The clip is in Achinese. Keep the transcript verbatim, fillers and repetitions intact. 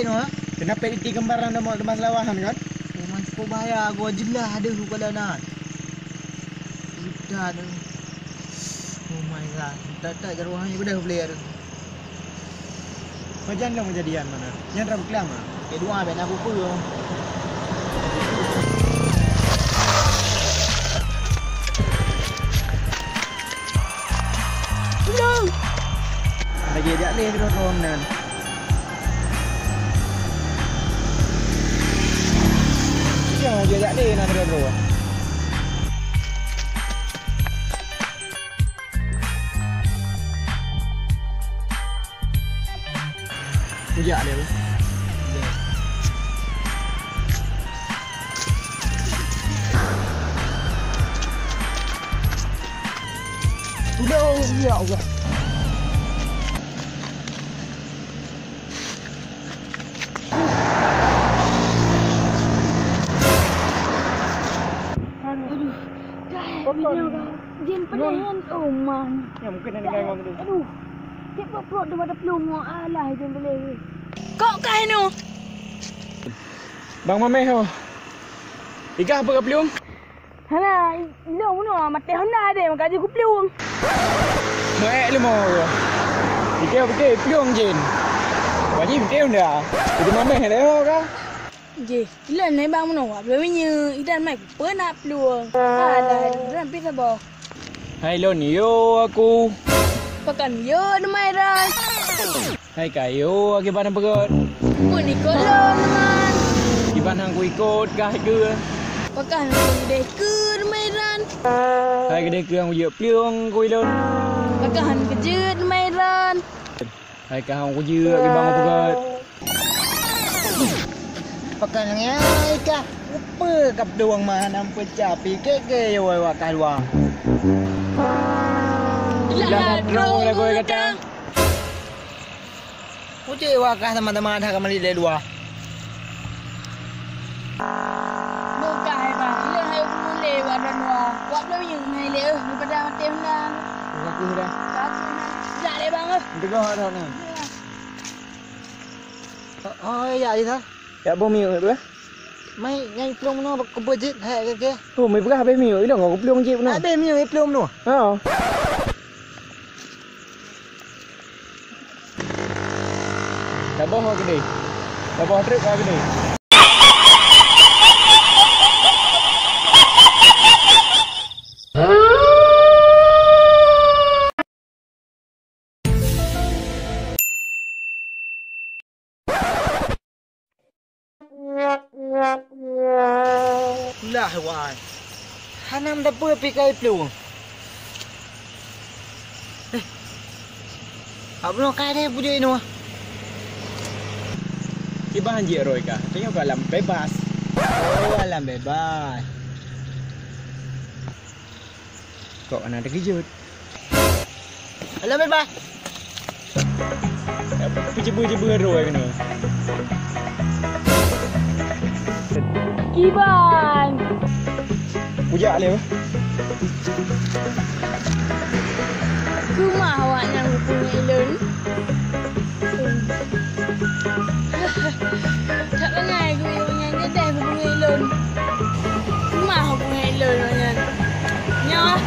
Nyoe, keuneuk pèt iti gambar lam teuma, teuma seulawah nyan kan? Memang cukup bahaya, goe jeulaih deuh rupala nan. Udah deuh. Oh my God, tak, tak, jaroe hana beudôh boleh ada. Pajan lom kejadian mana? Nyan rab klam ah. Kedua bèk na kupeue. Tolong! Lagi jak leh droe-droe nan. Ya, jak leh nan droe-droe. Kujak dia tu. Udah, ya Allah. Aduh, dah, Jin penahan. Oh, man. Ya, mungkin ada gangguan tu. Aduh, cek pok-pok tu pada peluh. Alah, Jin boleh. Kok kah inu? Bang Mameh ho. Igah apa ka peluh? Hana, ilôn bunoe maté honda deh, maka jih kuplueng. Maék leumo. Pikir-pikir plueng jén. Wajib deh honda. Itu mameh leh ho ka. Jih, ilôn lé bang bunoe wak bloe minyeuk, idan mai kupeue nak plueng. Alah, idan pih saboh. Hai lôn yo aku. Pakon yo deumai ran. Hai kayo, kiban peugöt. Pun ikot lôn, man. Kiban hang kuikot kah keue. Pakah hang keudeh keue mairan. Hai keudeh keue hang kujeuet plueng kui lôn. Pakah hang keujeuet mairan. Hai kah hang kujeuet kiban peugöt. Pakah nyan ai kah. Upeue kap dueng mah nam peucah pi kek ke yo wai wakah luang. Lah droe lagu kata. Kucek wakah teuma-teuma dah ka mali lé luwa. Bukah hai bang, ilôn hai ulée wak droe luwa. Wak bloe minyeuk hai lé, eh, daripada maté meunan. Aku dah. Aku dah. Jak lé bang, eh. Teugah dah ni. Oh, ya, ya. Ya, boh minyeuk tu, eh. Mai ngai plueng meunoe bak kubu jeuet hai keke. Oh, mai peugah habéh minyeuk, ilôn ngon kuplueng jeuet meunoe. Habéh minyeuk, plueng meunoe. Ha. Saboh ha keudeh. Saboh trép ha keudeh. Lah, wan. Hana meuteupeu pi kai plueng. Eh. Abang kai deh bujur inoe. Kiban jih roe ka. Tengok ka alam bebas. Oh, alam bebas. Kok hana teukeujot. Alah, bye-bye. Peujeubu-jeubu roe keunoe. Kiban. Kujak lé. Keumah awaknyan hubungi lôn. That bangai guyueng nyan, jadeh hubungi lôn. Keumah hubungi lôn awaknyan. Nyoe.